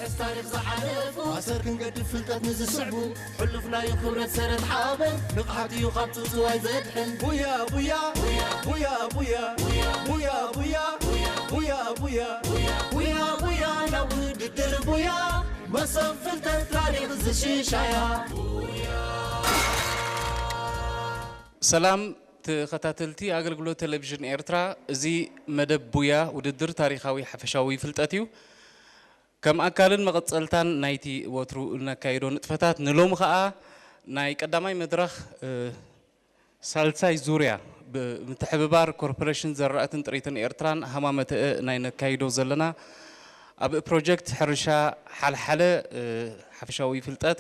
ሕስ ታሪኽ ዝሓለፉ ኣሰር ክንገድፍ ፍልጠት ንዝስዕቡ ሕሉፍ ናዩ ክብረት ሰረት ሓበን ንቕሓት እዩ ካብ ጽውጽዋይ ዘድሕን ቡያ ቡያ ቡያ ቡያ ቡያ ቡያ ቡያ ቡያ ቡያ ቡያ ቡያ ናብ ውድድር ቡያ መሶብ ፍልጠት ታሪኽ ዝሽሻያ ሰላም ተኸታተልቲ ኣገልግሎት ቴሌቪዥን ኤርትራ፣ እዚ መደብ ቡያ ውድድር ታሪኻዊ ሓፈሻዊ ፍልጠት እዩ። ከም ኣካልን መቐጸልታን ናይቲ ወትሩ እነካይዶ ንጥፈታት፣ ንሎሚ ኸኣ ናይ ቀዳማይ መድረኽ፣ እ፣ ሳልሳይ ዙርያ ብምትሕብባር ኮርፖሬሽን ዘራእትን ጥሪትን ኤርትራን ሃማመተአ ናይ ነካይዶ ዘለና ኣብ ፕሮጀክት ሕርሻ ሓልሓለ፣ እ፣ ሓፈሻዊ ፍልጠት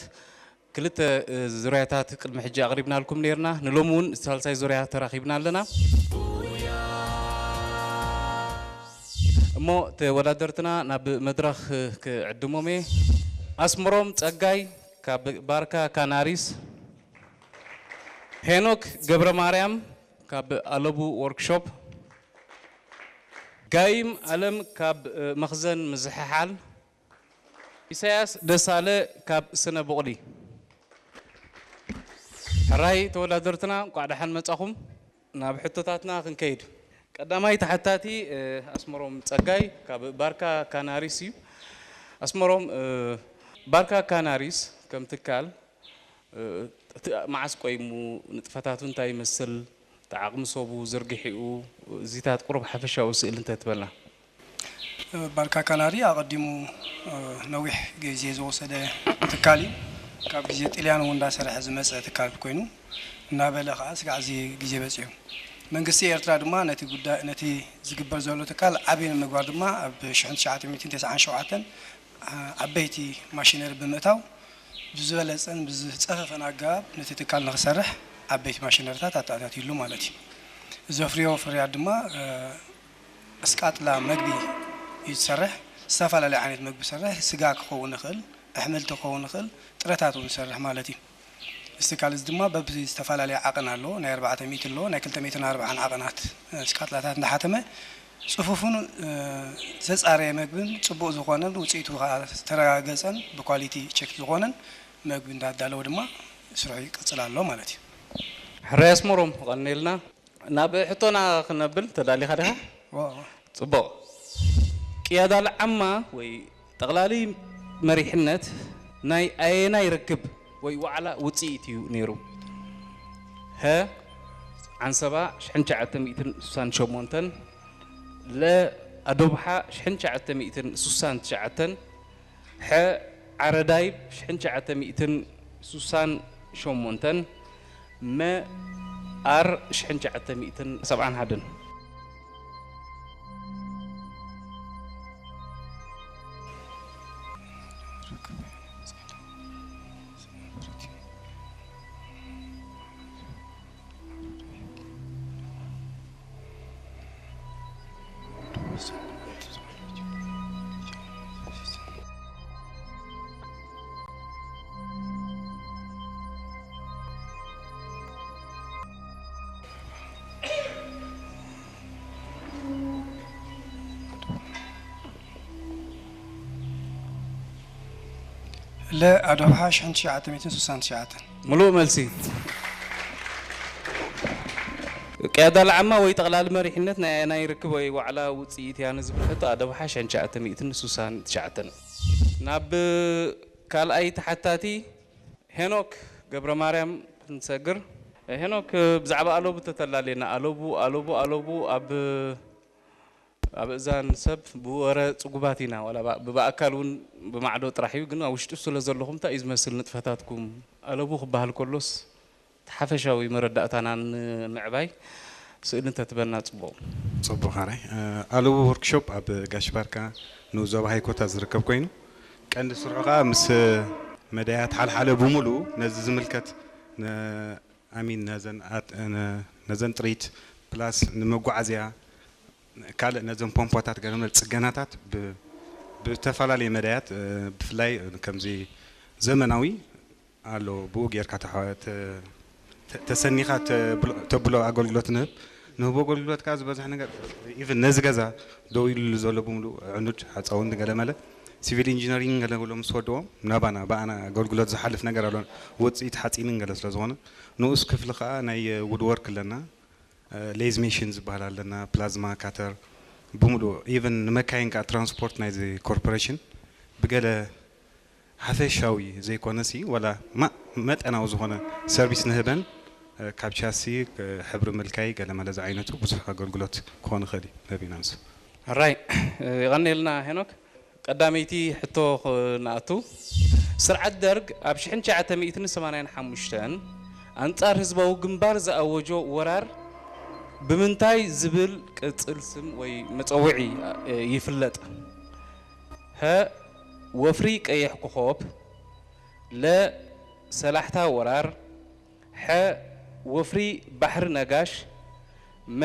ክልተ፣ እ፣ ዙርያታት ቅድሚ ሕጂ ኣቕሪብናልኩም ነይርና። ንሎሚ እውን ሳልሳይ ዙርያ ተራኺብና ኣለና። እሞ ተወዳደርትና ናብ መድረኽ ክዕድሞም እየ። ኣስምሮም ጸጋይ ካብ ባርካ ካናሪስ፣ ሄኖክ ገብረ ማርያም ካብ ኣለቡ ወርክሾፕ፣ ጋይም ኣለም ካብ፣ እ፣ መኽዘን ምዝሕሓል፣ ኢሳያስ ደሳለ ካብ ስነ ቡቕሊ። ሕራይ ተወዳደርትና፣ እንቋዕ ደሓን መጻኹም። ናብ ሕቶታትና ክንከይድ። ቀዳማይ ተሓታቲ፣ እ፣ ኣስመሮም ጸጋይ ካብ ባርካ ካናሪስ እዩ። ኣስመሮም፣ እ፣ ባርካ ካናሪስ ከም ትካል፣ እ፣ እቲ መዓስ ቆይሙ፣ ንጥፈታቱ እንታይ ይመስል፣ እቲ ዓቕሚ ሰቡ፣ ዝርግሒኡ፣ እዚታት ቁሩብ ሓፈሻዊ ስእሊ እንተትበልና። ባርካ ካናሪ ኣቐዲሙ፣ እ፣ ነዊሕ ግዜ ዝወሰደ ትካል እዩ። ካብ ግዜ ጥልያን እውን እንዳሰርሐ ዝመጸ ትካል ኮይኑ፣ እናበለ ከኣ ስጋዕ እዚ ግዜ በጺሑ። መንግስቲ ኤርትራ ድማ ነቲ ጉዳይ፣ ነቲ ዝግበር ዘሎ ትካል ዓቢ ንምግባር ድማ ኣብ ሽሕን ትሽዓተ ሚእትን ተስዓን ሸውዓተን ዓ-፣ ዓበይቲ ማሽነሪ ብምእታው ብዝበለጸን ብዝጸፈፈን ኣገባብ ነቲ ትካል ንኽሰርሕ ዓበይቲ ማሽነሪታት ኣተኣታትዩሉ ማለት እዩ። ዘፍርዮ ፍርያት ድማ፣ እ፣ ኣስቃጥላ መግቢ እዩ ዝሰርሕ። ዝተፈላለየ ዓይነት መግቢ ይሰርሕ። ስጋ ክኸውን ይኽእል፣ ኣሕምልቲ ክኸውን ይኽእል፣ ጥረታት እውን ይሰርሕ ማለት እዩ። እዚ ትካል እዚ ድማ በብዝተፈላለየ ዓቐን ኣለዎ። ናይ ኣርባዕተ ሚእቲ ኣለዎ፣ ናይ ክልተ ሚእትን ኣርባዓን ዓቐናት፣ እ፣ ኣስቃጥላታት እንዳሓተመ ጽፉፍን፣ እ፣ ዘጻረየ መግብን ጽቡቕ ዝኾነን ውጽኢቱ ከኣ ዝተረጋገጸን ብኳሊቲ ቸክ ዝኾነን መግቢ እንዳዳለወ ድማ ስርሑ ይቅጽል ኣሎ ማለት እዩ። ሕራይ ኣስመሮም፣ ቀኒልና። ናብ ሕቶና ክነብል ተዳሊኻ ዲኻ? ዋው። ጽቡቕ። ቅያዳ ልዓማ ወይ ጠቕላሊ መሪሕነት ናይ ኣየናይ ርክብ ወይ ዋዕላ ውጽኢት እዩ ነይሩ? ሀ፣ ዓንሰባ ሽሕን ትሽዓተ ሚእትን ስሳን ሸሞንተን፣ ለ፣ ኣዶብሓ ሽሕን ትሽዓተ ሚእትን ስሳን ትሽዓተን፣ ሐ፣ ዓረዳይብ ሽሕን ትሽዓተ ሚእትን ስሳን ሸሞንተን፣ መ፣ ኣር ሽሕን ትሽዓተ ሚእትን ሰብዓን ሓደን። ለ፣ ኣዶብሓ ሽሕን ትሽዓተ ሚእትን ስሳን ትሽዓተን። ምሉእ መልሲ። ቅያዳ ልዓማ ወይ ጠቕላሊ መሪሕነት ናይ ኣየናይ ርክብ ወይ ዋዕላ ውጽኢት እያ ንዝብል ሕቶ፣ ኣዶብሓ ሽሕን ትሽዓተ ሚእትን ስሳን ትሽዓተን። ናብ ካልኣይ ተሓታቲ ሄኖክ ገብረ ማርያም ክንሰግር። ሄኖክ፣ ብዛዕባ ኣለቡ ተተላለየና። ኣለቡ፣ ኣለቡ፣ ኣለቡ ኣብ ኣብ እዛን ሰብ ብወረ ጽጉባት ኢና፣ ዋላ ባ-፣ ብኣካል እውን ብማዕዶ ጥራሕ እዩ፣ ግን ኣብ ውሽጡ ስለ ዘለኹም እንታይ እዩ ዝመስል ንጥፈታትኩም? ኣለቡ ክበሃል ከሎስ እቲ ሓፈሻዊ መረዳእታና ንምዕባይ ስእሊ እንተትበና ጽቡቕ። ጽቡቕ፣ ሓራይ። እ፣ ኣለቡ ወርክሾፕ ኣብ ጋሽ ባርካ ንኡስ ዞባ ሃይኮታ ዝርከብ ኮይኑ፣ ቀንዲ ስርሑ ከኣ ምስ መዳያት ሓልሓለ ብምሉኡ ነዚ ዝምልከት ነ-፣ ኣሚን ነዘን ኣት-፣ ነ-፣ ነዘን ጥሪት ፕላስ ንመጓዓዝያ ካልእ ነዘን ፖምፖታት ገለ መለ ጽገናታት ብ-፣ ብተፈላለየ መዳያት፣ እ፣ ብፍላይ ከምዚ ዘመናዊ ኣሎ፣ ብኡ ጌርካ ተሓ-፣ ተ-፣ ተ-፣ ተሰኒኻ ተብሎ፣ ተብሎ ኣገልግሎት ንህብ። ንህቦ ኣገልግሎት ከኣ ዝበዝሕ ነገር ኢቭን ነዚ ገዛ ደው ኢሉሉ ዘሎ ብምሉእ ዕኑድ ሓጻውንቲ ገለ መለ ሲቪል ኢንጂነሪንግ ገለ ብሎ ምስ ወድዎም ናባና ብኣና ኣገልግሎት ዝሓልፍ ነገር ኣሎ። ውፅኢት ሓፂንን ገለ ስለ ዝኾነ ንኡስ ክፍሊ ከዓ ናይ ውድወርክ ኣለና። ሌዝ ሜሽን ዝበሃል ኣለና፣ ፕላዝማ ካተር ብምሉእ፣ ኢቨን ንመካይን ከዓ ትራንስፖርት ናይዚ ኮርፖሬሽን ብገለ ሓፈሻዊ ዘይኮነሲ ዋላ ማ መጠናዊ ዝኾነ ሰርቪስ ንህበን። ካብ ቻሲ፣ ሕብሪ ምልካይ፣ ገለመለ ዝዓይነቱ ብዙሕ ኣገልግሎት ክኾን ይኽእል እዩ። ነቢና ምስ ራይ ይቐንየልና ሄኖክ። ቀዳመይቲ ሕቶ ክነኣቱ። ስርዓት ደርግ ኣብ ሽሕን ትሽዓተ ሚእትን ሰማንያን ሓሙሽተን ኣንጻር ህዝባዊ ግንባር ዝኣወጆ ወራር ብምንታይ ዝብል ቅጽል ስም ወይ መጸውዒ ይፍለጥ? ሀ፣ ወፍሪ ቀይሕ ኮኾብ፣ ለ፣ ሰላሕታ ወራር፣ ሐ፣ ወፍሪ ባሕሪ ነጋሽ፣ መ፣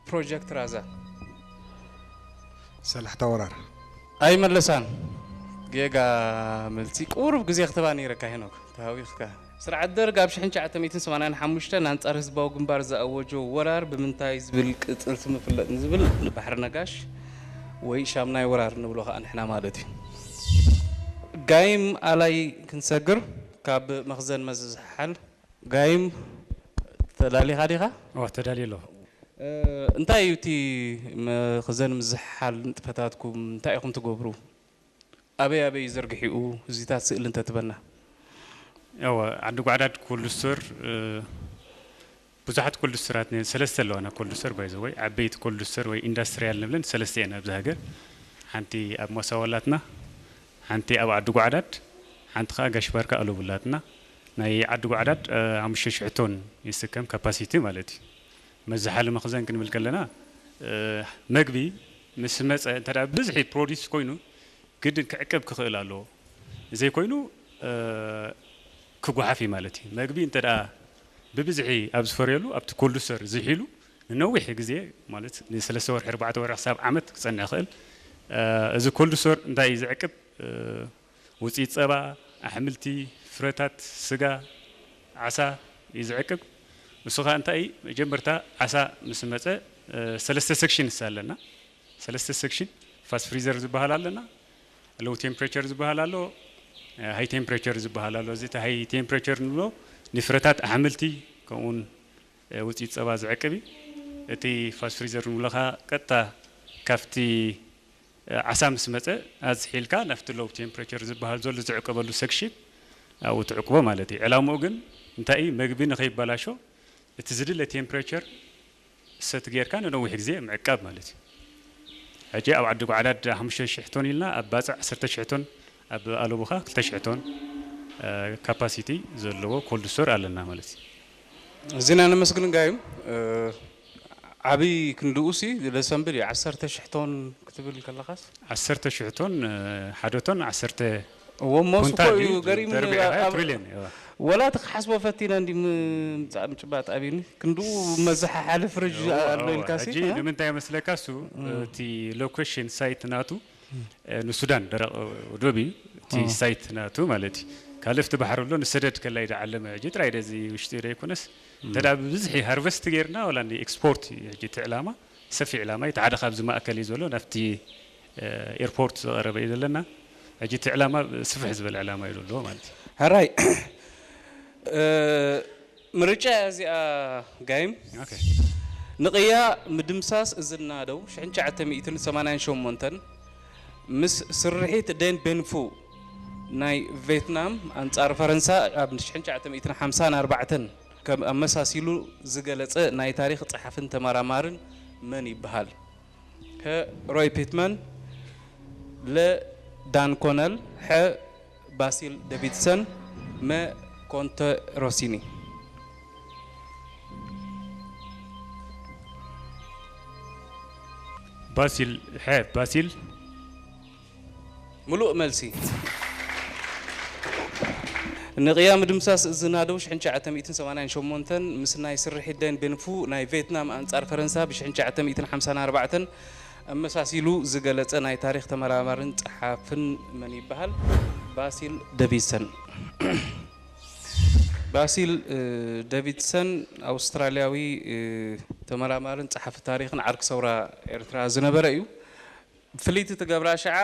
ፕሮጀክት ራዛ። ሰላሕታ ወራር። ኣይመለሳን። ጌጋ መልሲ። ቁሩብ ግዜ ክትባ ነይረካ ሄኖክ፣ ተሃዊኽካ። ስርዓት ደርግ ኣብ ሽሕን ትሽዓተ ሚእትን ሰማንያን ሓሙሽተን ኣንጻር ህዝባዊ ግንባር ዝኣወጆ ወራር ብምንታይ ዝብል ቅጽል ስም ይፍለጥ ንዝብል ንባሕሪ ነጋሽ ወይ ሻምናይ ወራር ንብሎ ከኣ ንሕና ማለት እዩ። ጋይም ኣላይ ክንሰግር ካብ መኽዘን መዝዝሓል። ጋይም ተዳሊኻ ዲኻ? ዋ ተዳልየ ኣለኹ። እ፣ እንታይ እዩ እቲ መኽዘን ምዝሓል ንጥፈታትኩም? እንታይ ኢኹም ትገብሩ? ኣበይ ኣበይ እዩ ዘርግሒኡ? እዚታት ስእሊ እንተትበና። ያው ዓዲ ጓዕዳድ ኮልድ ስቶር፣ እ፣ ብዙሓት ኮልድ ስቶራት እኒሀን፣ ሰለስተ ኣለዋና ኮልድ ስቶር ባይ ዘ ወይ፣ ዓበይቲ ኮልድ ስቶር ወይ ኢንዳስትሪያል ንብለን ሰለስተ እየን ኣብዚ ሃገር። ሓንቲ ኣብ ሞሳዋ ኣላትና፣ ሓንቲ ኣብ ዓዲ ጓዕዳድ፣ ሓንቲ ከዓ ጋሽ ባርካ ኣለቡ ኣላትና። ናይ ዓዲ ጓዕዳድ፣ እ፣ ሓሙሽተ ሽሕ ቶን ይስከም ካፓሲቲ ማለት እዩ። መዝሓሊ መኽዘን ክንብል ከለና፣ እ፣ መግቢ ምስ መፀ እንተ ደኣ ብዝሒ ፕሮዲስ ኮይኑ ግድን ክዕቅብ ክኽእል ኣለዎ። ዘይኮይኑ፣ እ፣ ክጓሓፍ እዩ ማለት እዩ። መግቢ እንተ ደኣ ብብዝሒ ኣብ ዝፈርየሉ ኣብቲ ኮልድ ስቶር ዝሒሉ ንነዊሕ ግዜ ማለት ንሰለስተ ወርሒ፣ ኣርባዕተ ወርሒ ክሳብ ዓመት ክጸንሕ ይኽእል። እ፣ እዚ ኮልድ ስቶር እንታይ እዩ ዝዕቅብ? እ፣ ውፅኢት ፀባ፣ ኣሕምልቲ፣ ፍረታት፣ ስጋ፣ ዓሳ እዩ ዝዕቅብ። እሱ ኸዓ እንታይ እዩ? መጀመርታ ዓሳ ምስ መፀ፣ እ፣ ሰለስተ ሴክሽንስ ኣለና። ሰለስተ ሴክሽን፣ ፋስት ፍሪዘር ዝበሃል ኣለና፣ ሎው ቴምፕሬቸር ዝበሃል ኣሎ፣ ሃይ ቴምፕሬቸር ዝበሃል ኣሎ። እዚ እቲ ሃይ ቴምፕሬቸር ንብሎ ንፍረታት ኣሕምልቲ ከምኡውን ውፅኢት ፀባ ዝዕቅብ እዩ። እቲ ፋስት ፍሪዘር ንብሎ ኸዓ ቀጥታ ካብቲ ዓሳ ምስ መፀ ኣዝሒልካ ናብቲ ሎው ቴምፕሬቸር ዝበሃል ዘሎ ዝዕቀበሉ ሴክሽን ኣብኡ ትዕቅቦ ማለት እዩ። ዕላምኡ ግን እንታይ እዩ? መግቢ ንኸይበላሾ እቲ ዝድለ ቴምፕሬቸር ሰት ጌርካ ንነዊሕ ግዜ ምዕቃብ ማለት እዩ። ሕጂ ኣብ ዓዲ ጓዕዳድ ሓሙሽተ ሽሕ ቶን ኢልና ኣብ ባፅዕ ዓሰርተ ሽሕ ቶን ኣብ ኣለቡኻ ክልተ ሽሕ ቶን ካፓሲቲ ዘለዎ ኮልድ ስቶር ኣለና ማለት እዩ። እዚና ነመስግን ጋይም። እ፣ ዓብይ ክንድኡ ሲ ደሰምብል እዩ። ዓሰርተ ሽሕ ቶን ክትብል ከለኻስ? ዓሰርተ ሽሕ ቶን፣ እ፣ ሓደ ቶን ዓሰርተ እዎ፣ ሞስ እኮ ኩንታል እዩ እዩ። ገሪሙኒ። ደርቢዕካ ኣብ- ትሪልዮን እዩ። ወላ እቲ ክሓስቦ ፈቲነ እንዲ ም-፣ ምጻእ ምጭባጥ ኣብዩኒ። ክንድኡ መዘሓሓሊ ፍርጅ እዎ፣ ኣሎ እዎ። ኢልካ ሲ? ሕጂ ንምንታይ መስለካ እሱ፣ እቲ ሎኬሽን ሳይት ናቱ፣ እ፣ ንሱዳን ደረቕ ዶብ እዩ። እቲ ኦ። ሳይት ናቱ ማለት እዩ። ካልእ ኣብቲ ባሕሪ ኣሎ፣ ንሰደድ ከላይ ዝዓለመ ሕጂ ጥራይ ደዚ ውሽጢ ዘይኮነስ፣ እንተ ደኣ ብብዝሒ ሃርቨስት ጌርና፣ ዋላ ንኤክስፖርት እዩ ሕጂ እቲ ዕላማ፣ ሰፊሕ ዕላማ እዩ። እቲ ሓደ ካብዚ ማእከል እዩ ዘሎ፣ ናብቲ፣ እ፣ ኤርፖርት ዝቐረበ እዩ ዘለና። ሕጂ እቲ ዕላማ ስፍሕ ዝበለ ዕላማ እዩ ዘለዎ ማለት እዩ። ሕራይ፣ እ፣ ምርጫ እያ እዚኣ ጋይም። ኦኬ። ንቕያ ምድምሳስ እዝና ደው ሽሕን ትሽዓተ ሚእትን ሰማንያን ሸሞንተን ምስ ስርሒት ደን ቤንፉ ናይ ቬትናም ኣንጻር ፈረንሳ ኣብ ሽሕን ትሽዓተ ሚእትን ሓምሳን ኣርባዕተን ከም ኣመሳሲሉ ዝገለጸ ናይ ታሪኽ ጸሓፍን ተመራማርን መን ይበሃል? ከ፣ ሮይ ፒትመን፣ ለ፣ ዳን ኮነል፣ ሐ፣ ባሲል ዴቪድሰን፣ መ፣ ኮንተ ሮሲኒ። ባሲል፣ ሐ፣ ባሲል። ምሉእ መልሲ። ንቕያ ምድምሳስ እዚ ናደው ሽሕን ትሽዓተ ሚእትን ሰማንያን ሸሞንተን ምስ ናይ ስርሒት ደን ቤንፉ ናይ ቬትናም ኣንጻር ፈረንሳ ብ ሽሕን ትሽዓተ ሚእትን ሓምሳን ኣርባዕተን ኣመሳሲሉ ዝገለጸ ናይ ታሪኽ ተመራማርን ጸሓፍን መን ይበሃል? ባሲል ደቪድሰን። ባሲል፣ እ፣ ደቪድሰን ኣውስትራልያዊ፣ እ፣ ተመራማርን ጸሓፊ ታሪኽን ዓርኪ ሰውራ ኤርትራ ዝነበረ እዩ። ፍልይቲ ትገብራ ሽዓ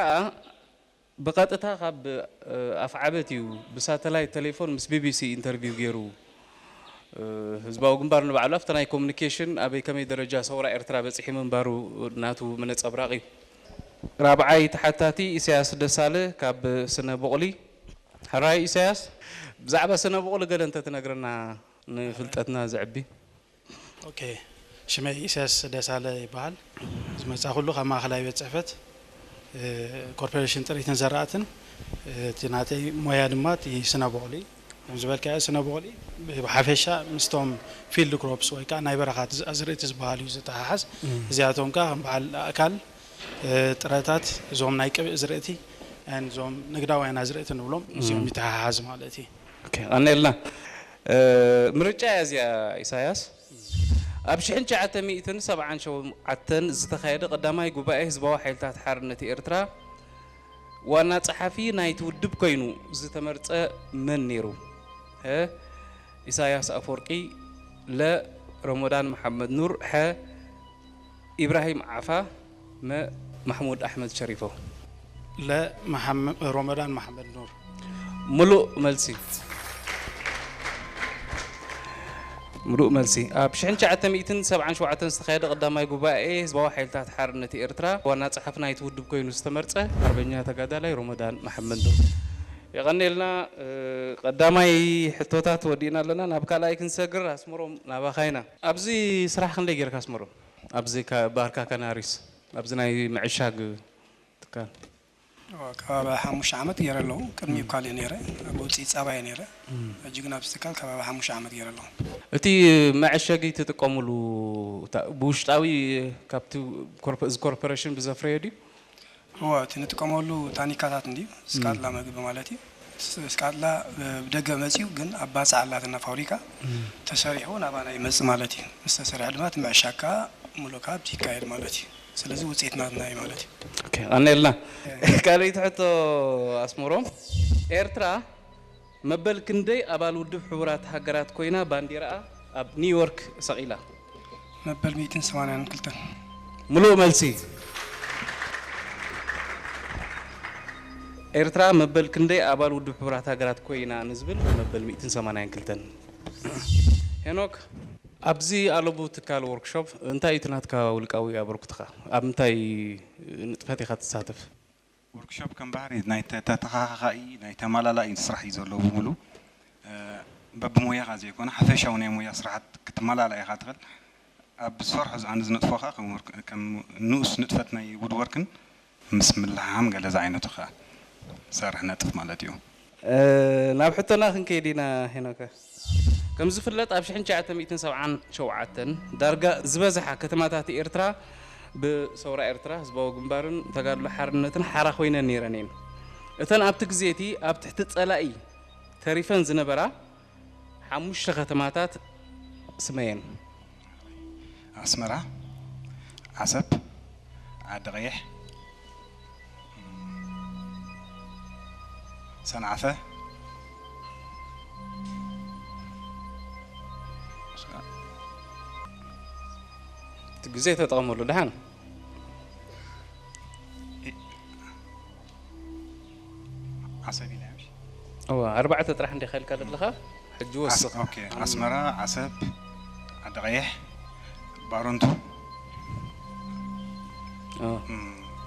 ብቐጥታ ካብ ኣፍዓበት እዩ ብሳተላይት ቴሌፎን ምስ ቢቢሲ ኢንተርቪው ገይሩ። ህዝባዊ ግንባር ንባዕሉ ኣብቲ ናይ ኮሚኒኬሽን ኣበይ ከመይ ደረጃ ሰውራ ኤርትራ በጺሑ ምንባሩ ናቱ መነጸብራቕ እዩ። ራብዓይ ተሓታቲ ኢሳያስ ደሳለ ካብ ስነ ቡቕሊ። ሕራይ ኢሳያስ፣ ብዛዕባ ስነ ቡቕሊ ገለ እንተትነግረና ንፍልጠትና ዘዕቢ። ኦኬ፣ ሽመይ ኢሳያስ ደሳለ ይበሃል። ዝመጻእኩሉ ካብ ማእኸላይ ቤት ጽሕፈት ኮርፖሬሽን ጥሪትን ዘራእትን። እቲ ናተይ ሞያ ድማ እቲ ስነ ቡቕሊ እዩ። ከም ዝበልካዮ ስነ ቡቕሊ ብሓፈሻ ምስቶም ፊልድ ክሮፕስ ወይ ከዓ ናይ በረኻ ኣዝርእቲ ዝበሃሉ እዩ ዝተሓሓዝ። እዚኣቶም ከዓ ከም በዓል ኣእካል፣ ጥረታት፣ እዞም ናይ ቅብእ ዝርእቲ፣ እዞም ንግዳውያን ኣዝርእቲ ንብሎም እዚኦም ይተሓሓዝ ማለት እዩ። ኣነልና ምርጫ እያ እዚኣ። ኢሳያስ፣ ኣብ ሽሕን ትሽዓተ ሚእትን ሰብዓን ሸውዓተን ዝተኻየደ ቀዳማይ ጉባኤ ህዝባዊ ሓይልታት ሓርነት ኤርትራ ዋና ጸሓፊ ናይቲ ውድብ ኮይኑ ዝተመርጸ መን ነይሩ? ሀ፣ ኢሳያስ ኣፈወርቂ፣ ለ፣ ረመዳን መሓመድ ኑር፣ ሐ፣ ኢብራሂም ዓፋ፣ መ፣ ማሕሙድ ኣሕመድ ሸሪፎ። ለ፣ ረመዳን መሓመድ ኑር። ምሉእ መልሲ። ምሉእ መልሲ። ኣብ ሽሕን ትሽዓተ ሚእትን ሰብዓን ሸውዓተን ዝተኻየደ ቀዳማይ ጉባኤ ህዝባዊ ሓይልታት ሓርነት ኤርትራ ዋና ጸሓፊ ናይቲ ውድብ ኮይኑ ዝተመርጸ ሓርበኛ ተጋዳላይ ረመዳን መሓመድ ኑር። የቐንየልና። ቀዳማይ ሕቶታት ወዲእና ኣለና። ናብ ካልኣይ ክንሰግር ኣስመሮም ናባኻ ኢና። ኣብዚ ስራሕ ክንደይ ጌርካ ኣስመሮም? ኣብዚ ባርካ ካናሪስ ኣብዚ ናይ ምዕሻግ ትካል? ከባቢ ሓሙሽተ ዓመት ገይረ ኣለኹ። ቅድሚኡ እኳ እየ ነይረ፣ ኣብ ውፅኢት ፃባ እየ ነይረ። ሕጂ ግን ኣብዚ ትካል ከባቢ ሓሙሽተ ዓመት ገይረ ኣለኹ። እቲ መዐሸጊ ትጥቀምሉ ብውሽጣዊ ካብቲ እዚ ኮርፖሬሽን ብዘፍረዮ ድዩ? እወ፣ እቲ ንጥቀመሉ ታኒካታት እንድዩ፣ ስቃጥላ መግቢ ማለት እዩ። ስቃጥላ ብደገ መፅዩ ግን ኣብ ባፅዕ ኣላትና ፋብሪካ ተሰሪሑ ናባና ይመፅእ ማለት እዩ። ምስ ተሰሪሐ ድማ እቲ ምዕሻግ ከዓ ሙሉእ ከዓ ኣብቲ ይካየድ ማለት እዩ። ስለዚ ውፅኢት ናትና እዩ ማለት እዩ። ኣነልና ካልኣይቲ ሕቶ ኣስመሮም፣ ኤርትራ መበል ክንደይ ኣባል ውድብ ሕቡራት ሃገራት ኮይና ባንዲራኣ ኣብ ኒውዮርክ ሰቒላ? መበል ሚእትን ሰማንያን ክልተን። ምሉእ መልሲ። ኤርትራ መበል ክንደይ ኣባል ውድብ ሕቡራት ሃገራት ኮይና ንዝብል መበል ሚእትን ሰማንያን ክልተን። ሄኖክ፣ ኣብዚ ኣለቡ ትካል ወርክሾፕ እንታይ እቲ ናትካ ውልቃዊ ኣበርክቶኻ? ኣብ ምንታይ ንጥፈት ኢኻ ትሳተፍ? ወርክሾፕ ከም ባህሪ ናይ ተተኻኻኢ ናይ ተማላላኢ ስራሕ እዩ ዘለዎ ብምሉ በብሞያኻ ዘይኮነ ሓፈሻዊ ናይ ሞያ ስራሓት ክትመላላ ኢኻ ትኽእል። ኣብ ዝሰርሖ ኣነ ዝነጥፎ ከዓ ከም ንኡስ ንጥፈት ናይ ውድወርክን ምስ ምልሕሃም ገለ ዝዓይነቱ ከዓ ሰርሕ ነጥፍ ማለት እዩ። ናብ ሕቶና ክንከይድ ኢና ሄኖከ። ከም ዝፍለጥ ኣብ ሽሕን ትሽዓተ ሚእትን ሰብዓን ሸውዓተን ዳርጋ ዝበዝሓ ከተማታት ኤርትራ ብሰውራ ኤርትራ ህዝባዊ ግንባርን ተጋድሎ ሓርነትን ሓራ ኮይነን ነይረን እየን። እተን ኣብቲ ግዜ እቲ ኣብ ትሕቲ ጸላኢ ተሪፈን ዝነበራ ሓሙሽተ ከተማታት ስመየን። ኣስመራ፣ ዓሰብ፣ ዓዲ ቀይሕ፣ ሰንዓፈ። እቲ ግዜ ተጠቐመሉ ደሓን። ዓሰብ ኢለ ምሽ እዋ ኣርባዕተ ጥራሕ እንዲኻ ኢልካ ዘለኻ ሕጂ ወስኽ። ኦኬ፣ ኣስመራ፣ ዓሰብ፣ ዓዲ ቀይሕ፣ ባረንቱ፣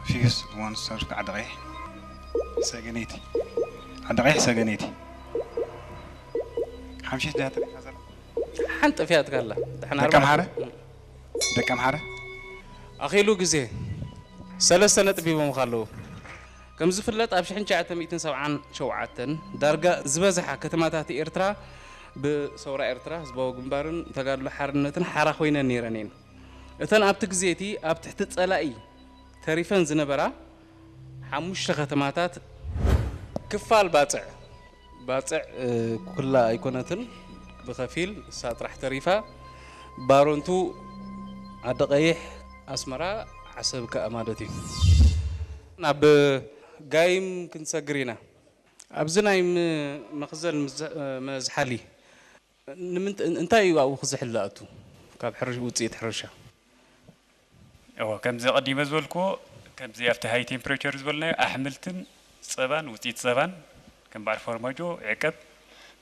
ፊዩስ፣ ዋንስተር፣ ዓዲ ቀይሕ፣ ሰገነይቲ፣ ዓዲ ቀይሕ፣ ሰገነይቲ። ሓምሽት ድያ ተሪፋ ዘላ? ሓንቲ ጠፊኣትካ ኣላ። ደቂ ኣምሓረ? ደቂ ኣምሓረ? ኣኺሉ ግዜ ሰለስተ ነጥቢ ሂቦምኻ ኣለዉ። ከም ዝፍለጥ ኣብ ሽሕን ትሽዓተ ሚእትን ሰብዓን ሸውዓተን ዳርጋ ዝበዝሓ ከተማታት ኤርትራ ብሰውራ ኤርትራ ህዝባዊ ግንባርን ተጋድሎ ሓርነትን ሓራ ኮይነን ነይረን እየን። እተን ኣብቲ ግዜ እቲ ኣብ ትሕቲ ጸላኢ ተሪፈን ዝነበራ ሓሙሽተ ከተማታት ክፋል ባጽዕ ባጽዕ ኩላ ኣይኮነትን፣ ብኸፊል እሳ ጥራሕ ተሪፋ። ባሮንቱ፣ ዓዲ ቀይሕ፣ ኣስመራ፣ ዓሰብ ከኣ ማለት እዩ። ናብ ጋይም ክንሰግር ኢና። ኣብዚ ናይ መኽዘን መዝሓሊ እንታይ እዩ ኣብኡ ክዝሕል ዝኣቱ ካብ ውፅኢት ሕርሻ? እወ፣ ከምዚ ቀዲመ ዝበልክዎ፣ ከምዚ ኣብቲ ሃይ ቴምፕሬቸር ዝበልናዮ ኣሕምልትን ጸባን ውጽኢት ጸባን ከም በዓል ፎርማጆ ይዕቀብ።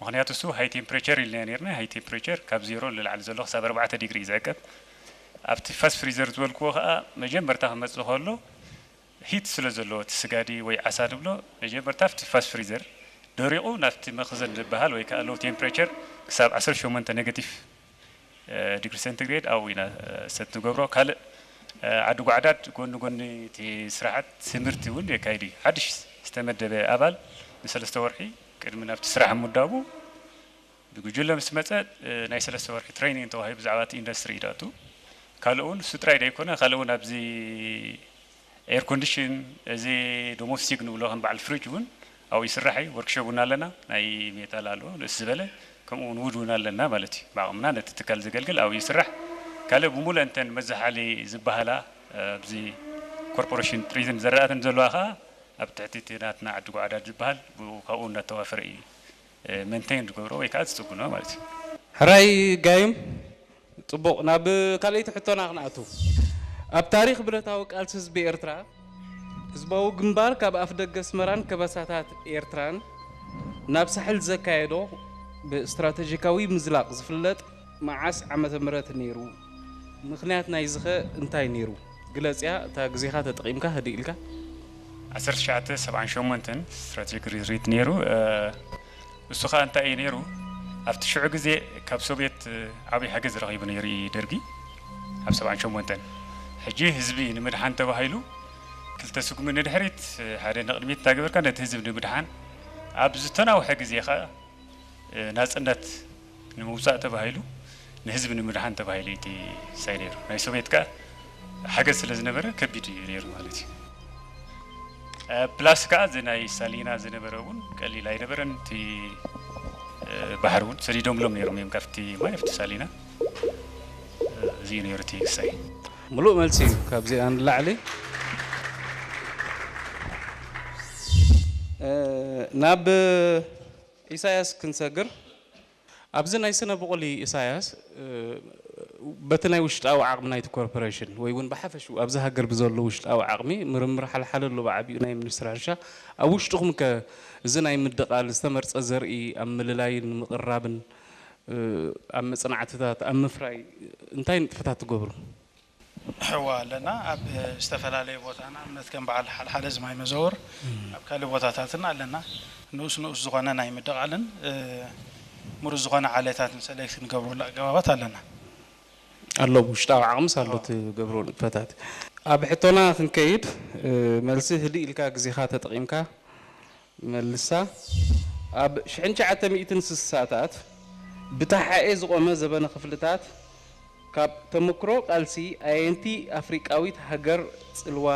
ምኽንያቱ እሱ ሃይ ቴምፕሬቸር ኢልና ነርና። ሃይ ቴምፕሬቸር ካብ ዜሮ ንላዕሊ ዘሎ ክሳብ ኣርባዕተ ዲግሪ እዩ ዝዕቀብ። ኣብቲ ፋስት ፍሪዘር ዝበልክዎ ከኣ መጀመርታ ክመጽእ ከሎ ሂት ስለ ዘለዎ እቲ ስጋዲ ወይ ዓሳ ንብሎ መጀመርታ ኣብቲ ፋስት ፍሪዘር ደሪቑ ናብቲ መኽዘን ዝበሃል ወይ ከኣ ሎው ቴምፕሬቸር ክሳብ ዓሰርተ ሸሞንተ ኔጋቲቭ ዲግሪ ሴንቲግሬድ ኣብኡ ኢና ሰት ንገብሮ። ካልእ ዓዲ ጓዕዳድ ጎኒ ጎኒ እቲ ስራሓት ትምህርቲ እውን የካይድ እዩ። ሓድሽ ዝተመደበ ኣባል ንሰለስተ ወርሒ ቅድሚ ናብቲ ስራሕ ምዳቡ ብጉጅለ ምስ መጸ ናይ ሰለስተ ወርሒ ትሬኒንግ ተዋሂቡ ብዛዕባ እቲ ኢንዱስትሪ እዩ ዝኣቱ። ካልእ እውን እሱ ጥራይ ዘይኮነ ካልእ እውን ኣብዚ ኤር ኮንዲሽን እዚ ዶሞስቲክ ንብሎ ከም በዓል ፍሪጅ እውን ኣብኡ ይስራሕ እዩ። ወርክሾፕ እውን ኣለና። ናይ ሜታል ኣሎ ንእስ ዝበለ ከምኡ እውን ውድ እውን ኣለና ማለት እዩ። ብዓቕምና ነቲ ትካል ዘገልግል ኣብኡ ይስራሕ። ካልእ ብሙሉእ እንተን መዘሓሊ ዝበሃላ ኣብዚ ኮርፖሬሽን ጥሪትን ዘረኣትን ዘለዋ ከዓ ኣብ ትሕቲ እቲ ናትና ዓዲ ጓዕዳድ ዝበሃል ብኡ ካብኡ እናተዋፈረ እዩ መንቴን ዝገብሮ ወይ ከዓ ዝፅግኖ ማለት እዩ። ሕራይ ጋይም፣ ፅቡቕ። ናብ ካልኣይቲ ሕቶና ክንኣቱ። ኣብ ታሪኽ ብረታዊ ቃልሲ ህዝቢ ኤርትራ ህዝባዊ ግንባር ካብ ኣፍደገ ኣስመራን ከበሳታት ኤርትራን ናብ ሳሕል ዘካየዶ ብስትራተጂካዊ ምዝላቕ ዝፍለጥ መዓስ ዓመተ ምህረት ነይሩ? ምኽንያት ናይዚ ኸ እንታይ ነይሩ? ግለጽያ እታ ግዜኻ ተጠቒምካ ህድእ ኢልካ። ዓሰርተ ትሽዓተ ሰብዓን ሸሞንተን ስትራቴጂክ ሪትሪት ነይሩ። እሱ ኸኣ እንታይ እዩ ነይሩ? ኣብቲ ሽዑ ግዜ ካብ ሶቭየት ዓብዪ ሓገዝ ረኺቡ ነይሩ እዩ ደርጊ ኣብ ሰብዓን ሸሞንተን። ሕጂ ህዝቢ ንምድሓን ተባሂሉ ክልተ ስጉሚ ንድሕሪት ሓደ ንቕድሚት እናገበርካ ነቲ ህዝቢ ንምድሓን ኣብ ዝተናውሐ ግዜ ኸኣ ናጽነት ንምውጻእ ተባሂሉ ንህዝቢ ንምድሓን ተባሂሉ እቲ ሳይ ነይሩ። ናይ ሶቪየት ከኣ ሓገዝ ስለ ዝነበረ ከቢድ እዩ ነይሩ ማለት እዩ። ፕላስ ከኣ እዚ ናይ ሳሊና ዝነበረ እውን ቀሊል ኣይነበረን። እቲ ባሕሪ እውን ሰዲዶምሎም ነይሮም እዮም ካብቲ ማይ ኣብቲ ሳሊና። እዚ እዩ ነይሩ እቲ ክሳይ። ምሉእ መልሲ እዩ ካብዚኣ ንላዕሊ ናብ ኢሳያስ ክንሰግር፣ ኣብዚ ናይ ስነ ብቑሊ ኢሳያስ፣ በቲ ናይ ውሽጣዊ ዓቕሚ ናይቲ ኮርፖሬሽን ወይ እውን ብሓፈሽኡ ኣብዚ ሃገር ብዘሎ ውሽጣዊ ዓቕሚ ምርምር ሓልሓለ ኣሎ ብዓቢኡ ናይ ሚኒስትሪ ሕርሻ ኣብ ውሽጥኹም ከ እዚ ናይ ምድቓል ዝተመርጸ ዘርኢ ኣብ ምልላይን ምቕራብን ኣብ መጽናዕትታት ኣብ ምፍራይ እንታይ ንጥፈታት ትገብሩ? ሕዋ ኣለና ኣብ ዝተፈላለየ ቦታ ንኣብነት ከም በዓል ሓልሓለ ዝማይ መዘወር ኣብ ካልእ ቦታታትን ኣለና ንኡስ ንኡስ ዝኾነ ናይ ምድቓልን ምሩዝ ዝኾነ ዓሌታትን ሰሌክት ንገብረሉ ኣገባባት ኣለና ኣሎ ውሽጣዊ ዓቕምስ ኣሎ ትገብሮ ንጥፈታት ኣብ ሕቶና ክንከይድ መልሲ ህድእ ኢልካ ግዜኻ ተጠቒምካ መልሳ ኣብ ሽሕን ትሽዓተ ሚእትን ስሳታት ብተሓኤ ዝቖመ ዘበነ ክፍልታት ካብ ተመክሮ ቃልሲ ኣየንቲ ኣፍሪቃዊት ሃገር ጽልዋ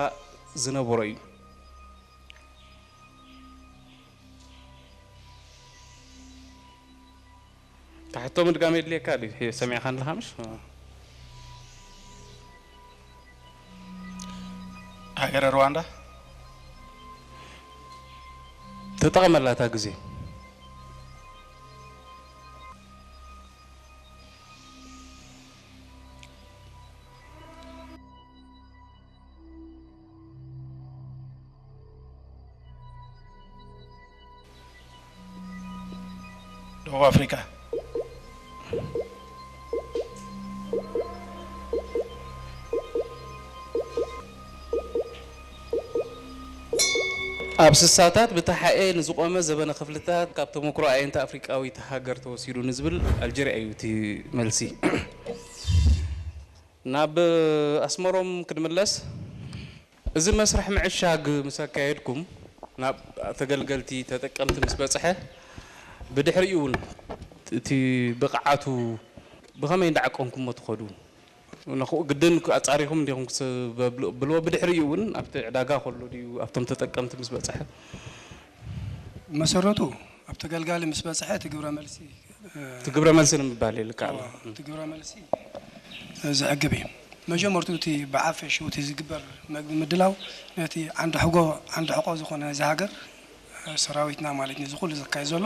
ዝነበሮ እዩ? እታ ሕቶ ምድጋም የድልየካ ድዩ? ሰሚዕካ ኣለኻ ምሽ? ሃገረ ሩዋንዳ ተጠቐመላ እታ ግዜ። ደቡብ ኣፍሪካ። ኣብ ስሳታት ብተሓኤ ንዝቖመ ዘበነ ክፍልታት ካብ ተመክሮ ኣየንቲ ኣፍሪቃዊት ሃገር ተወሲዱ ንዝብል ኣልጀርያ እዩ እቲ መልሲ። ናብ ኣስመሮም ክንምለስ፣ እዚ መስርሕ ምዕሻግ ምስ ኣካየድኩም ናብ ተገልገልቲ ተጠቀምቲ ምስ በጽሐ ብድሕሪኡ እውን እቲ ብቕዓቱ ብኸመይ እንዳዓቀንኩሞ ትኸዱ? ንኽኡ ግድን ኣጻሪኹም እንዲኹም ክስበብልዎ ብድሕሪኡ እውን ኣብቲ ዕዳጋ ከሎ ድዩ ኣብቶም ተጠቀምቲ ምስ በጽሐ? መሰረቱ ኣብ ተገልጋሊ ምስ በጽሐ እቲ ግብረ መልሲ እቲ ግብረ መልሲ ንምባል ይልካ ኣሎ። እቲ ግብረ መልሲ ዘዕግብ እዩ። መጀመርቱ እቲ ብዓፈሽኡ እቲ ዝግበር መግቢ ምድላው ነቲ ዓንዲ ሕጎ ዓንዲ ሕቆ ዝኾነ ናይዚ ሃገር ሰራዊትና ማለት ነዚ ኩሉ ዘካየድ ዘሎ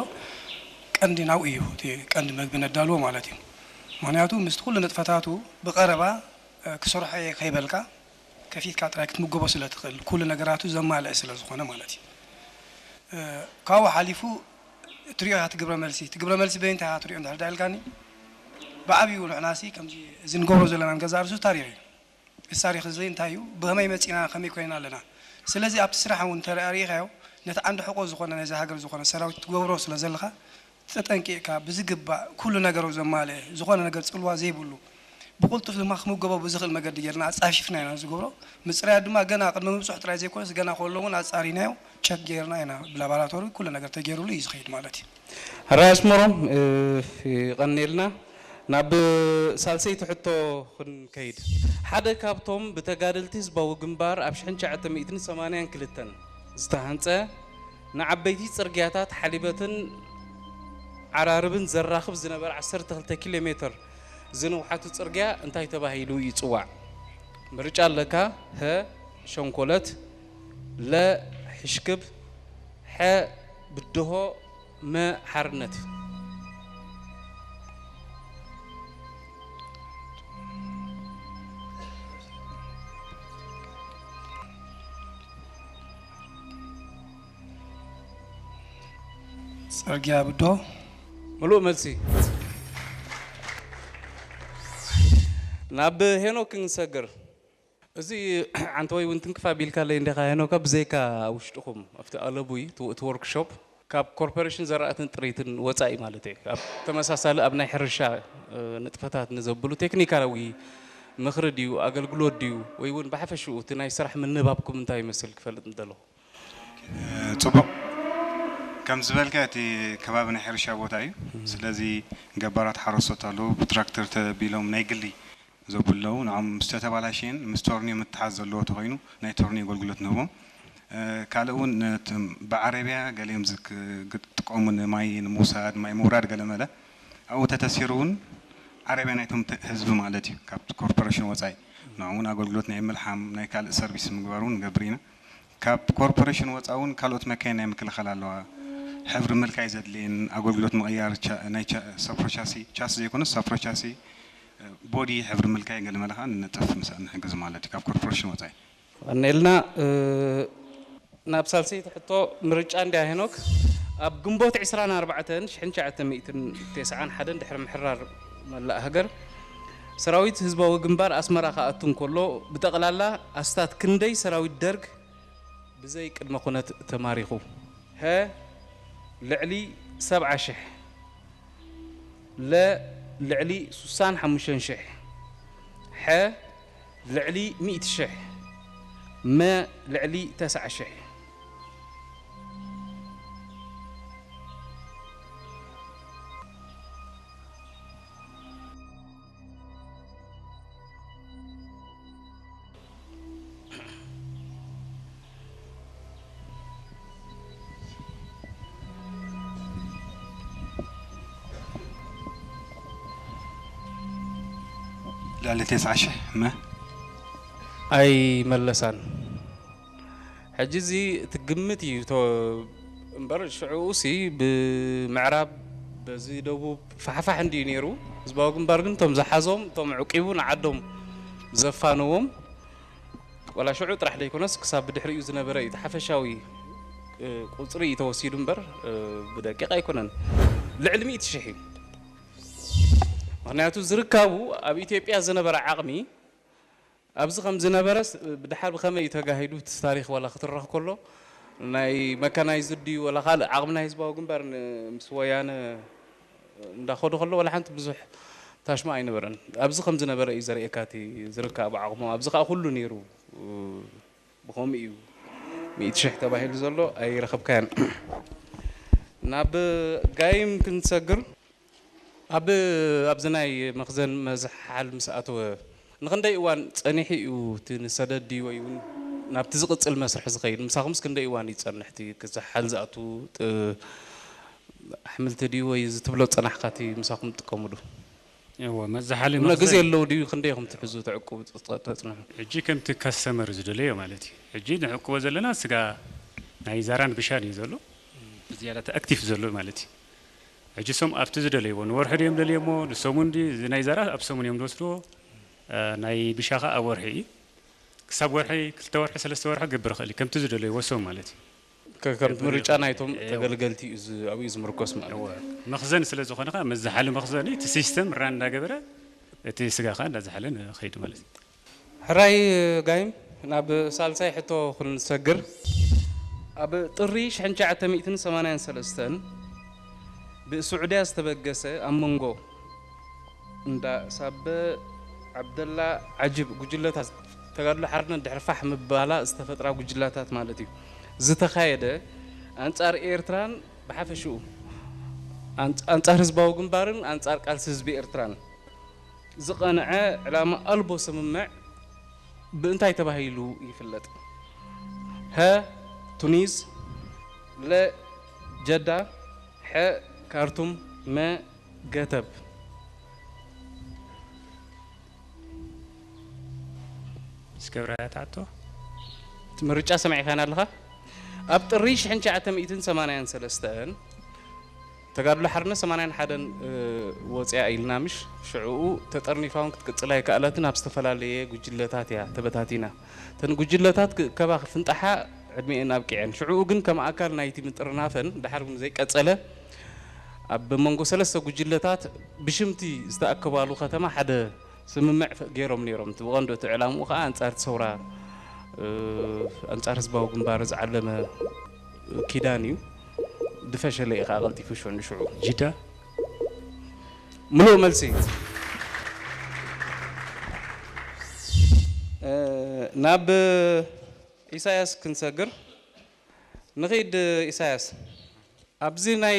ቀንዲ ናብኡ እዩ እቲ ቀንዲ መግቢ ነዳልዎ ማለት እዩ። ምክንያቱ ምስቲ ኩሉ ንጥፈታቱ ብቐረባ ክሰርሖ እየ ከይበልካ ከፊትካ ጥራይ ክትምገቦ ስለ ትኽእል ኩሉ ነገራቱ ዘማልአ ስለ ዝኾነ ማለት እዩ። ካብኡ ሓሊፉ ትሪኦ ኢኻ ትግብረ መልሲ ትግብረ መልሲ በይንታ ኢኻ ትሪኦ እንድሕር ዳልካኒ ብዓብዩ ንሕናሲ ከምዚ እዚ ንገብሮ ዘለና ገዛ ርሱ ታሪኽ እዩ። እዚ ታሪኽ እዚ እንታይ እዩ? ብኸመይ መፂና ከመይ ኮይና ኣለና? ስለዚ ኣብቲ ስራሕ እውን ተሪኢኻዮ ነቲ ዓንዲ ሕቆ ዝኾነ ነዚ ሃገር ዝኾነ ሰራዊት ትገብሮ ስለ ዘለኻ ተጠንቂቕካ ብዝግባእ ኩሉ ነገሩ ዘማልአ ዝኾነ ነገር ፅልዋ ዘይብሉ ብቕልጡፍ ድማ ክምገቦ ብዝኽእል መገዲ ጌርና ኣፃፊፍና ኢና ዝገብሮ። ምፅራያት ድማ ገና ቅድሚ ምብፅሑ ጥራይ ዘይኮነስ ገና ከሎ እውን ኣፃሪናዮ ቸክ ጌርና ኢና ብላባራቶሪ ኩሉ ነገር ተጌሩሉ እዩ ዝኸይድ ማለት እዩ። ሕራይ ኣስመሮም ይቐንየልና። ናብ ሳልሰይቲ ሕቶ ክንከይድ፣ ሓደ ካብቶም ብተጋደልቲ ህዝባዊ ግንባር ኣብ ሽሕን ትሽዓተ ሚእትን ሰማንያን ክልተን ዝተሃንፀ ንዓበይቲ ፅርግያታት ሓሊበትን ዓራርብን ዘራኽብ ዝነበረ ዓሰርተ ክልተ ኪሎ ሜትር ዝንውሓቱ ፅርግያ እንታይ ተባሂሉ ይፅዋዕ? ምርጫ ኣለካ፣ ሀ ሸንኮለት፣ ለ ሕሽክብ፣ ሐ ብድሆ፣ መ ሓርነት። ፅርግያ ብዶ ምሉእ መልሲ። ናብ ሄኖክ ክንሰግር። እዚ ዓንተወይ እውን ትንክፍ ኣቢልካለይ እንዲኻ ሄኖካ፣ ብዘይካ ውሽጥኹም ኣብቲ ኣለቡይ እቲ እቲ ወርክሾፕ ካብ ኮርፖሬሽን ዘራእትን ጥሪትን ወፃኢ ማለት እየ። ኣብ ተመሳሳሊ ኣብ ናይ ሕርሻ ንጥፈታት ንዘብሉ ቴክኒካዊ ምኽሪ ድዩ ኣገልግሎት ድዩ ወይ እውን ብሓፈሽኡ እቲ ናይ ስራሕ ምንባብኩም እንታይ ይመስል ክፈልጥ ምደለኹ። ፅቡቕ ከም ዝበልካ እቲ ከባቢ ናይ ሕርሻ ቦታ እዩ። ስለዚ ገባራት ሓረስቶት ኣለዉ ብትራክተር ተቢሎም ናይ ግሊ ዘብሉ ኣለዉ። ንዖም ምስ ተተባላሸየን ምስ ቶርኒዮ ምትሓዝ ዘለዎ ተኾይኑ ናይ ቶርኒዮ ኣገልግሎት ንህቦም። ካልእ እውን ብዓረብያ ገሊኦም ዝጥቀሙ ንማይ ንምውሳድ ማይ ምውራድ ገለ መለ ኣብኡ ተተሲሩ እውን ዓረብያ ናይቶም ህዝቢ ማለት እዩ ካብ ኮርፖሬሽን ወፃኢ ንዕኡ እውን ኣገልግሎት ናይ ምልሓም ናይ ካልእ ሰርቪስ ምግባር እውን ንገብር ኢና። ካብ ኮርፖሬሽን ወፃ እውን ካልኦት መካይን ናይ ምክልኻል ኣለዋ። ሕብሪ ምልካይ ዘድልየን ኣገልግሎት ምቕያር ናይ ሰፕሮ ቻሲ ቻሲ ዘይኮነስ ሰፕሮ ቻሲ ቦዲ ሕብሪ ምልካይ ገለመለ ከዓ ንነጥፍ ምሳእ ንሕግዝ ማለት እዩ ካብ ኮርፖሬሽን ወፃኢ። ቀኒልና ናብ ሳልሰይቲ ሕቶ ምርጫ እንድያ ሄኖክ። ኣብ ግንቦት ዕስራን ኣርባዕተን ሽሕን ትሽዓተ ሚእትን ተስዓን ሓደን ድሕሪ ምሕራር መላእ ሃገር ሰራዊት ህዝባዊ ግንባር ኣስመራ ክኣቱ እንከሎ ብጠቕላላ ኣስታት ክንደይ ሰራዊት ደርግ ብዘይ ቅድመ ኩነት ተማሪኹ? ሀ ልዕሊ ሰብዓ ሽሕ፣ ለ ልዕሊ ሱሳን ሓሙሽተን ሽሕ፣ ሐ ልዕሊ ሚእቲ ሽሕ፣ መ ልዕሊ ተስዓ ሽሕ። ልዕሊ ተስዓ ሽሕ መ ኣይመለሳን። ሕጂ እዚ እቲ ግምት እዩ እምበር ሽዑኡ ሲ ብምዕራብ በዚ ደቡብ ፋሕፋሕ እንድዩ ነይሩ። ህዝባዊ ግንባር ግን እቶም ዝሓዞም እቶም ዕቂቡ ንዓዶም ዘፋነዎም ዋላ ሽዑ ጥራሕ ዘይኮነስ ክሳብ ብድሕሪኡ ዝነበረ እዩ እቲ ሓፈሻዊ ቁፅሪ እዩ ተወሲዱ እምበር ብደቂቕ ኣይኮነን። ልዕሊ ሚእቲ ሽሕ እዩ። ምኽንያቱ ዝርካቡ ኣብ ኢትዮጵያ ዝነበረ ዓቕሚ ኣብዚ ከም ዝነበረስ ብድሓር ብኸመይ እዩ ተጋሂዱ እቲ ታሪኽ ዋላ ክትረኽ ከሎ ናይ መካናይዝድ ድዩ ዋላ ካልእ ዓቕሚ ናይ ህዝባዊ ግንባር ምስ ወያነ እንዳኸዱ ከሎ ዋላ ሓንቲ ብዙሕ ታሽማ ኣይነበረን። ኣብዚ ከም ዝነበረ እዩ ዘርእየካ እቲ ዝርካብ ዓቕሙ። ኣብዚ ከዓ ኩሉ ነይሩ ብኸምኡ እዩ ሚእቲ ሽሕ ተባሂሉ ዘሎ ኣይረኸብካያን። ናብ ጋይም ክንሰግር ኣብ ኣብዚ ናይ መኽዘን መዝሓል ምስ ኣተወ ንኽንደይ እዋን ጸኒሑ እዩ እቲ ንሰደድ ድዩ ወይ እውን ናብቲ ዝቕጽል መስርሕ ዝኸይድ? ምሳኹምስ ክንደይ እዋን እዩ ዝጸንሕ እቲ ክዝሓል ዝኣቱ ኣሕምልቲ ድዩ ወይ እዚ ትብሎ ዝጸናሕካ እቲ ምሳኹም ትጥቀምሉ? እወ መዝሓሊ እምነ ግዜ ኣለዉ ድዩ ክንደይ ኢኹም ትሕዙ ተዕቁቡ ተጽንሑ? ሕጂ ከምቲ ካስተመር ዝደለዮ ማለት እዩ። ሕጂ ንዕቁቦ ዘለና ስጋ ናይ ዛራን ብሻን እዩ ዘሎ ዝያዳ ኣክቲቭ ዘሎ ማለት እዩ። ሕጂ እሶም ኣብቲ ዝደለይዎ ንወርሒ ድዮም ደልዮሞ ንሰሙን ድዩ እዚ ናይ ዛራ ኣብ ሰሙን እዮም ዝወስድዎ ናይ ብሻ ኸዓ ኣብ ወርሒ እዩ። ክሳብ ወርሒ ክልተ ወርሒ ሰለስተ ወርሒ ክገብር ይኽእል እዩ ከምቲ ዝደለይዎ እሶም ማለት እዩ። ከ- ከምቲ ምርጫ ናይቶም እዎ። ተገልገልቲ እዩ ዝ- ኣብኡ እዩ ዝምርኮስ ማለት እዩ። እዎ። መኽዘን ስለ ዝኾነ ኸዓ መዝሓሊ መኽዘን እቲ ሲስተም ራን እንዳገበረ እቲ ስጋ ኸዓ እንዳዝሓለ ንኸይድ ማለት እዩ። ሕራይ ጋይም፣ ናብ ሳልሳይ ሕቶ ክንሰግር። ኣብ ጥሪ ሽሕን ትሽዓተ ሚእትን ሰማንያን ሰለስተን ብስዑድያ ዝተበገሰ ኣብ መንጎ እንዳ ሳበ ዓብደላ ዓጅብ ጉጅለታት ተጋድሎ ሓርነት ድሕሪ ፋሕ ምባላ ዝተፈጥራ ጉጅላታት ማለት እዩ ዝተኻየደ ኣንጻር ኤርትራን ብሓፈሽኡ ኣንጻ- ኣንጻር ህዝባዊ ግንባርን ኣንጻር ቃልሲ ህዝቢ ኤርትራን ዝቐንዐ ዕላማ ኣልቦ ስምምዕ ብእንታይ ተባሂሉ ይፍለጥ? ሀ ቱኒዝ፣ ለ ጀዳ፣ ሐ ካርቱም፣ መ ገተብ። እስከብራያት ኣቶ እቲ ምርጫ ሰሚዕካና ኣለኻ። ኣብ ጥሪ ሽሕን ትሽዓተ ሚእትን ሰማንያን ሰለስተን ተጋድሎ ሓርነት ሰማንያን ሓደን ወፂኣ ኢልና ምሽ ሽዕኡ ተጠርኒፋ እውን ክትቅፅል ኣይከኣለትን ኣብ ዝተፈላለየ ጉጅለታት እያ ተበታቲና። እተን ጉጅለታት ክእከባ ክፍንጣሓ ዕድሜኤን ኣብቂዐን። ሽዕኡ ግን ከም ኣካል ናይቲ ምጥርናፈን ድሓር እውን ዘይቀፀለ ኣብ መንጎ ሰለስተ ጉጅለታት ብሽምቲ ዝተኣከባሉ ከተማ ሓደ ስምምዕ ገይሮም ነይሮም። እቲ ብቐንዱ እቲ ዕላምኡ ከዓ ኣንፃር እቲ ሰውራ ኣንፃር ህዝባዊ ግንባር ዝዓለመ ኪዳን እዩ። ድፈሸለ እዩ ከዓ ቀልጢፉ ሽዑ ንሽዑ። ጅዳ ምሉእ መልሲ። ናብ ኢሳያስ ክንሰግር ንኺድ። ኢሳያስ፣ ኣብዚ ናይ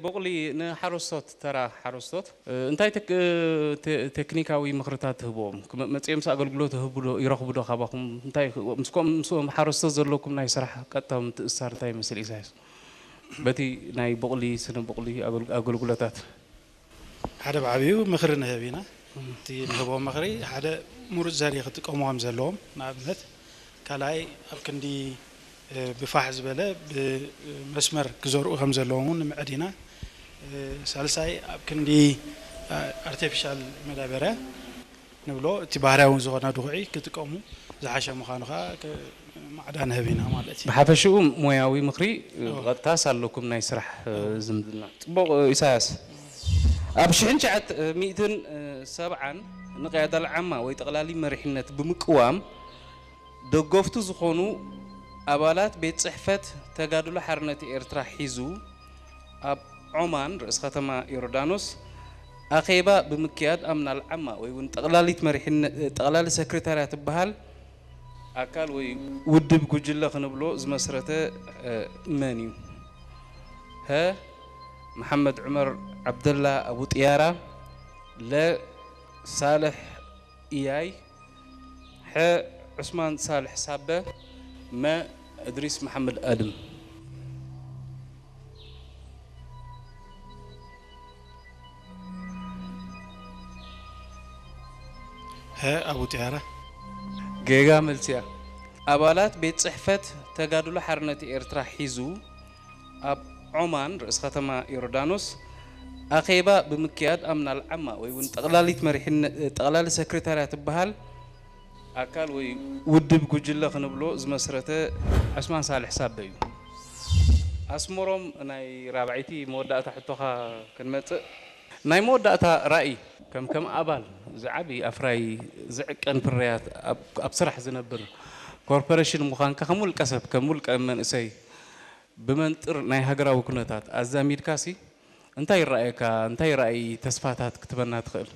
ቦቕሊ ንሓረስቶት፣ ተራ ሓረስቶት እንታይ ቴክ- ቴ- ቴክኒካዊ ምኽርታት ትህብዎም? ክመ- መጺኦምስ ኣገልግሎት ይህቡ ዶ ይረኽቡ ዶ ካባኹም? እንታይ ምስ ከምኡ ምስኦም ሓረስቶት ዘለኩም ናይ ስራሕ ቀጥታዊ ምትእስሳር እንታይ ይመስል? ኢሳያስ፣ በቲ ናይ ቦቕሊ ስነ ቦቕሊ ኣገልግሎታት ሓደ ብዓብዩ ምኽሪ ንህብ ኢና። እቲ ንህቦም ምኽሪ ሓደ ምሩፅ ዘርኢ ክጥቀሙ ከም ዘለዎም ንኣብነት ካልኣይ ኣብ ክንዲ ብፋሕ ዝበለ ብመስመር ክዘርኡ ከም ዘለዎም እውን ንምዕድ ኢና። ሳልሳይ ኣብ ክንዲ ኣርቲፊሻል መዳበርያ ንብሎ እቲ ባህርያዊ ዝኾነ ድኹዒ ክጥቀሙ ዝሓሸ ምዃኑ ከዓ ማዕዳ ንህብ ኢና ማለት እዩ። ብሓፈሽኡ ሞያዊ ምኽሪ ብቐጥታስ ኣለኩም ናይ ስራሕ ዝምድና። ፅቡቕ ኢሳያስ። ኣብ ሽሕን ትሽዓተ ሚእትን ሰብዓን ንቅያዳ ልዓማ ወይ ጠቕላሊ መሪሕነት ብምቅዋም ደገፍቱ ዝኾኑ ኣባላት ቤት ፅሕፈት ተጋድሎ ሓርነት ኤርትራ ሒዙ ኣብ ዖማን ርእስ ከተማ ዮርዳኖስ ኣኼባ ብምክያድ ኣምና ልዓማ ወይ እውን ጠቕላሊት መሪሕነት ጠቕላሊ ሰክሬታርያ ትበሃል ኣካል ወይ ውድብ ጉጅለ ክንብሎ ዝመስረተ መን እዩ? ሀ መሓመድ ዑመር ዓብደላ ኣቡ ጥያራ፣ ለ ሳልሕ ኢያይ፣ ሐ ዑስማን ሳልሕ ሳበ፣ መ እድሪስ መሓመድ ኣድም። ሀ ኣቡ ጥያራ። ጌጋ መልሲ እያ። ኣባላት ቤት ፅሕፈት ተጋድሎ ሓርነት ኤርትራ ሒዙ ኣብ ዖማን ርእስ ከተማ ዮርዳኖስ ኣኼባ ብምክያድ ኣምና ልዓማ ወይ እውን ጠቕላሊት መሪሕነት ጠቕላሊ ሰክሬታርያ ትበሃል ኣካል ወይ ውድብ ጉጅለ ክንብሎ ዝመስረተ ዑስማን ሳልሕ ሳበ እዩ። ኣስመሮም ናይ ራብዐይቲ መወዳእታ ሕቶኻ ክንመጽእ ናይ መወዳእታ ራእይ ከም ከም ኣባል ዝዓቢ ኣፍራይ ዝዕቀን ፍርያት ኣብ ስራሕ ዝነብር ኮርፖሬሽን ምዃንካ ከም ውልቀ ሰብ ከም ውልቀ መንእሰይ ብመንጥር ናይ ሃገራዊ ኩነታት ኣዛሚድካሲ እንታይ ይረኣየካ? እንታይ ራእይ ተስፋታት ክትበና ትኽእል?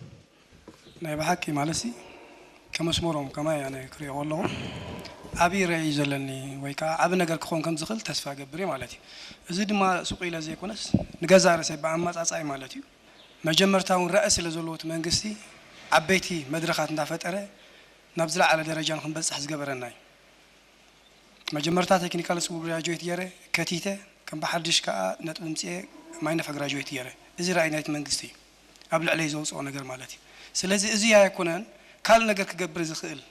ናይ ብሓቂ ማለትሲ ከመስመሮም ከማይ ኣነ ክሪኦ ከለኹ ዓብዪ ራእይ እዩ ዘለኒ ወይ ከዓ ዓቢ ነገር ክኾን ከም ዝኽእል ተስፋ ገብር እየ ማለት እዩ። እዚ ድማ ሱቕ ኢለ ዘይኮነስ ንገዛእ ርእሰይ ብኣመጻጽኣይ ማለት እዩ። መጀመርታ እውን ራእይ ስለ ዘለዎ እቲ መንግስቲ ዓበይቲ መድረኻት እንዳፈጠረ ናብ ዝለዓለ ደረጃ ንክንበፅሕ ዝገበረና እዩ። መጀመርታ ቴክኒካል ስኩል ግራጁዌት ገይረ ከቲተ ከም ብሓድሽ ከዓ ነጥቢ ምፅኤ ማይነፋ ግራጁዌት ገይረ። እዚ ራእይ ናይቲ መንግስቲ እዩ ኣብ ልዕለይ ዘውፅኦ ነገር ማለት እዩ። ስለዚ እዚ ኣይኮነን ካልእ ነገር ክገብር ዝኽእል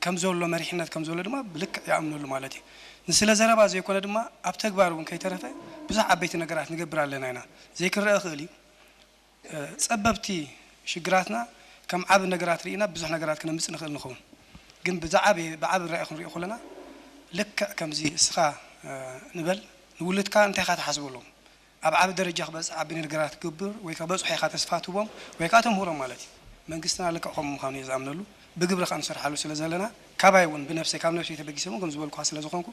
ከም ዘሎ መሪሕነት ከም ዘሎ ድማ ብልክዕ ይኣምነሉ ማለት እዩ። ንስለ ዘረባ ዘይኮነ ድማ ኣብ ተግባር እውን ከይተረፈ ብዙሕ ዓበይቲ ነገራት ንገብር ኣለና ኢና። ዘይክረአ ይኽእል እዩ። ጸበብቲ ሽግራትና ከም ዓቢ ነገራት ርኢና ብዙሕ ነገራት ክነምጽእ ንኽእል ንኸውን። ግን ብዝዓበየ ብዓቢ ራኢ ክንሪኦ ከለና ልክዕ ከምዚ እስኻ ንበል። ንውልድካ እንታይ ኢኻ ትሓስበሎም? ኣብ ዓቢ ደረጃ ክበጽሕ ዓቢ ነገራት ክገብር ወይ ከበጽሖ ኢኻ ተስፋ ትህቦም ወይ ከኣ ተምህሮም ማለት እዩ። መንግስትና ልክዕ ከምኡ ምዃኑ እየ ዝኣምነሉ። ብግብሪ ከኣ ንሰርሓሉ ስለ ዘለና ካባይ እውን ብነፍሰይ ካብ ነፍሰይ ተበጊሰ እውን ከም ዝበልኩኻ ስለ ዝኾንኩ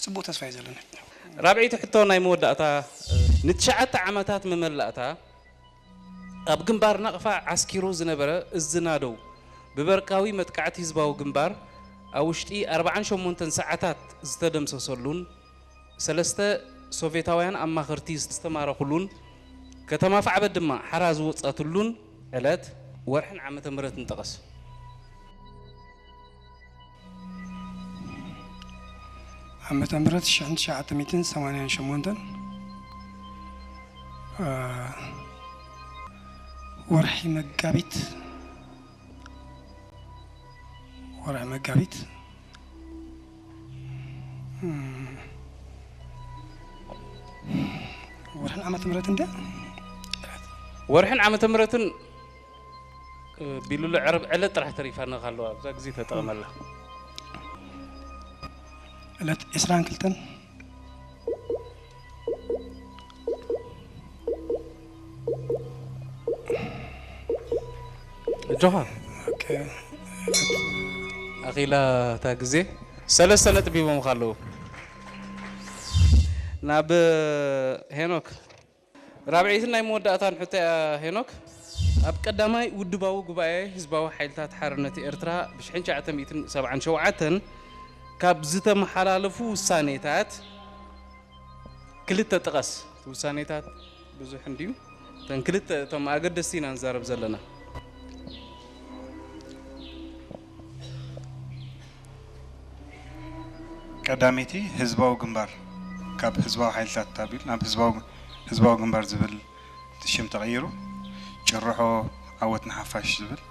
ጽቡቕ ተስፋ እዩ ዘለኒ። ራብዐይቲ ሕቶ ናይ መወዳእታ። ንትሽዓተ ዓመታት መመላእታ ኣብ ግንባር ናቕፋ ዓስኪሩ ዝነበረ እዝ ናደው ብበርቃዊ መጥቃዕቲ ህዝባዊ ግንባር ኣብ ውሽጢ ኣርብዓን ሸሞንተን ሰዓታት ዝተደምሰሰሉን ሰለስተ ሶቬታውያን ኣማኸርቲ ዝተማረኹሉን ከተማ ፋዕበት ድማ ሓራ ዝወጸትሉን ዕለት ወርሕን ዓመተ ምህረትን ጥቐስ። ዓመተ ምህረት ሽሕን ትሽዓተ ሚእትን ሰማንያን ሸሞንተን፣ እ፣ ወርሒ መጋቢት፣ ወርሒ መጋቢት፣ እም፣ ወርሕን ዓመተ ምህረት እንድያ? ወርሕን ዓመተ ምህረትን እ፣ ቢሉሉ ዕረብ ዕለት ጥራሕ ተሪፋና ካለዋ ኣብዛ ግዜ ተጠቐመላ። ዕለት ዕስራን ክልተን። እጆኻ። ኦኬ። ኣኺላ እታ ግዜ ሰለስተ ነጥቢ ሂቦምኻ ኣለዉ። ናብ ሄኖክ። ራብዐይትን ናይ መወዳእታን ሕቶ እያ ሄኖክ። ኣብ ቀዳማይ ውድባዊ ጉባኤ ህዝባዊ ሓይልታት ሓርነት ኤርትራ ብሽሕን ትሽዓተ ሚእትን ሰብዓን ሸውዓተን ካብ ዝተመሓላለፉ ውሳኔታት ክልተ ጥቐስ። እቲ ውሳኔታት ብዙሕ እንድዩ። እተን ክልተ እቶም ኣገደስቲ ኢና ንዛረብ ዘለና። ቀዳመይቲ ህዝባዊ ግንባር፣ ካብ ህዝባዊ ሓይልታት ተቢሉ ናብ ህዝባዊ ህዝባዊ ግንባር ዝብል ሽም ተቐይሩ፣ ጭርሖ ዓወት ንሓፋሽ ዝብል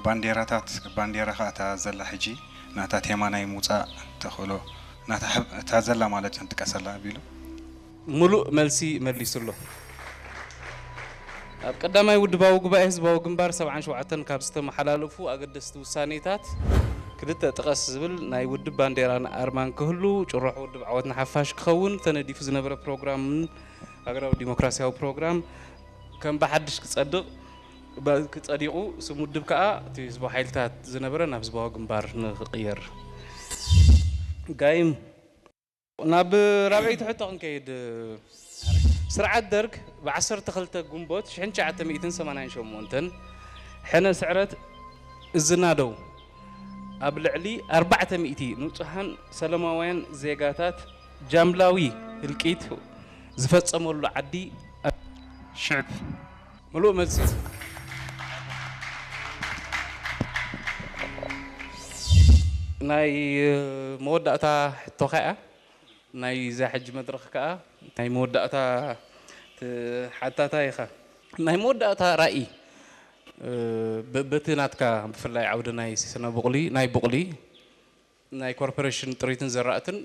ባንዴራታት፣ ባንዴራ ኸኣ እታ ዘላ ሕጂ ናታ ቴማ ናይ ምውጻእ ተኽእሎ ናታ እታ ዘላ ማለት እያ ንጥቀሰላ ኣቢሉ። ምሉእ መልሲ መሊሱ ኣሎ። ኣብ ቀዳማይ ውድባዊ ጉባኤ ህዝባዊ ግንባር ሰብዓን ሸውዓተን ካብ ዝተመሓላለፉ ኣገደስቲ ውሳኔታት ክልተ ጥቐስ ዝብል ናይ ውድብ ባንዴራን ኣርማን ክህሉ፣ ጭርሖ ውድብ ዓወት ንሓፋሽ ክኸውን፣ ተነዲፉ ዝነበረ ፕሮግራምን ሃገራዊ ዲሞክራሲያዊ ፕሮግራም ከም ብሓድሽ ክጸድቕ፣ ክጸዲቑ፣ ስም ውድብ ከኣ እቲ ህዝባዊ ሓይልታት ዝነበረ ናብ ህዝባዊ ግንባር ንኽቕየር። ጋይም። ናብ ራብዐይቲ ሕቶ ክንከይድ። ስርዓት ደርግ ብ ዓሰርተ ክልተ ግንቦት ሽሕን ትሽዓተ ሚእትን ሰማንያን ሸሞንተን ሕነ ስዕረት እዝናደው ኣብ ልዕሊ ኣርባዕተ ሚእቲ ንጹሃን ሰለማውያን ዜጋታት ጃምላዊ ህልቂት ዝፈጸመሉ ዓዲ ሽዕብ። ምሉእ መልሲ። ናይ መወዳእታ ሕቶኻ እያ። ናይዛ ሕጂ መድረኽ ከኣ ናይ መወዳእታ ሓታታይ ኢኻ። ናይ መወዳእታ ራኢ በቲ ናትካ ብፍላይ ዓውዲ ናይ ስነ ቡቕሊ ናይ ቡቕሊ ናይ ኮርፖሬሽን ጥሪትን ዘራእትን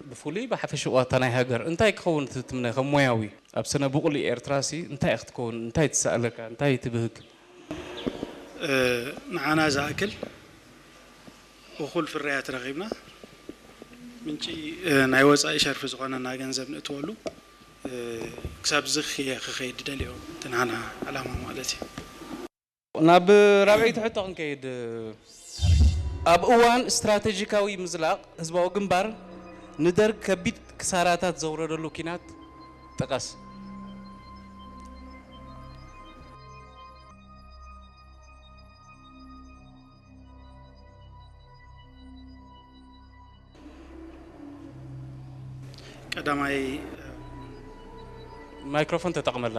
ብፍሉይ ብሓፈሽኡ ዋታ ናይ ሃገር እንታይ ክኸውን ትትምነ ከም ሞያዊ ኣብ ስነ ቡቕሊ ኤርትራሲ እንታይ ክትከውን እንታይ ትሰኣለካ እንታይ ትብህግ? ንዓና ዝኣክል እኹል ፍርያት ረኺብና ምንጪ ናይ ወፃኢ ሸርፊ ዝኾነና ገንዘብ ንእትወሉ ክሳብ ዝኽየ ክኸይድ ደልዮ እቲ ንዓና ዕላማ ማለት እዩ። ናብ ራብዐይቲ ሕቶ ክንከይድ፣ ኣብ እዋን ስትራተጂካዊ ምዝላቕ ህዝባዊ ግንባር ንደርግ ከቢድ ክሳራታት ዘውረደሉ ኲናት ጥቐስ። ቀዳማይ ማይክሮፎን ተጠቕመላ።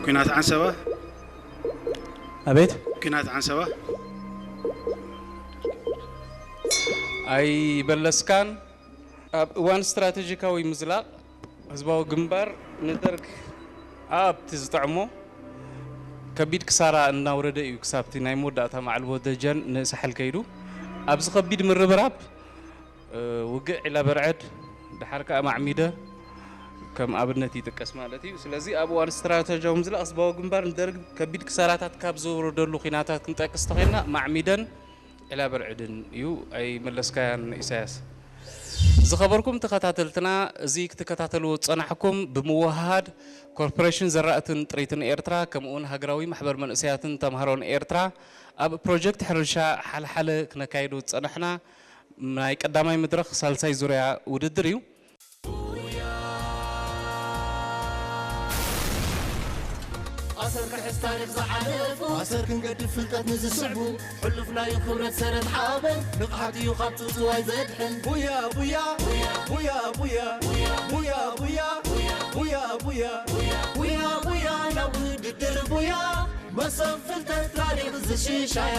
ኲናት ዓንሰባ ኣቤት ኲናት ዓንሰባ ኣይበለስካን። ኣብ እዋን ስትራተጂካዊ ምዝላቕ ህዝባዊ ግንባር ንደርግ ኣብቲ ዝጠዕሞ ከቢድ ክሳራ እናውረደ እዩ ክሳብቲ ናይ መወዳእታ ማዕልቦ ደጀን ንሳሕል ከይዱ። ኣብዚ ከቢድ ምርብራብ ውግእ ዒላ በርዐድ፣ ድሓር ከኣ ማዕሚደ ከም ኣብነት ይጥቀስ ማለት እዩ። ስለዚ ኣብ እዋን ስትራተጂያዊ ምዝላቕ ህዝባዊ ግንባር ንደርግ ከቢድ ክሳራታት ካብ ዘውረደሉ ኲናታት ክንጠቅስ ተኾይንና ማዕሚደን ዒላ በርዕድን እዩ። ኣይመለስካያን ኢሳያስ። ዝኸበርኩም ተኸታተልትና፣ እዚ ክትከታተልዎ ዝጸናሕኩም ብምውህሃድ ኮርፖሬሽን ዘራእትን ጥሪትን ኤርትራ፣ ከምኡውን ሃገራዊ ማሕበር መንእሰያትን ተምሃሮን ኤርትራ ኣብ ፕሮጀክት ሕርሻ ሓልሓለ ክነካይዶ ዝጸናሕና ናይ ቀዳማይ መድረኽ ሳልሳይ ዙርያ ውድድር እዩ። ኣሰር ክሕዝ ታሪኽ ዝሓለፉ ኣሰር ክንገድፍ ፍልጠት ንዝስዕቡ ሕሉፍ ናዩ ክብረት ሰረት ሓበን ንቕሓት እዩ ካብ ጽውጽዋይ ዘድሕን ቡያ ቡያ ቡያ ቡያ ቡያ ቡያ ቡያ ቡያ ቡያ ቡያ ናብ ውድድር ቡያ መሰብ ፍልጠት ታሪኽ ዝሽሻያ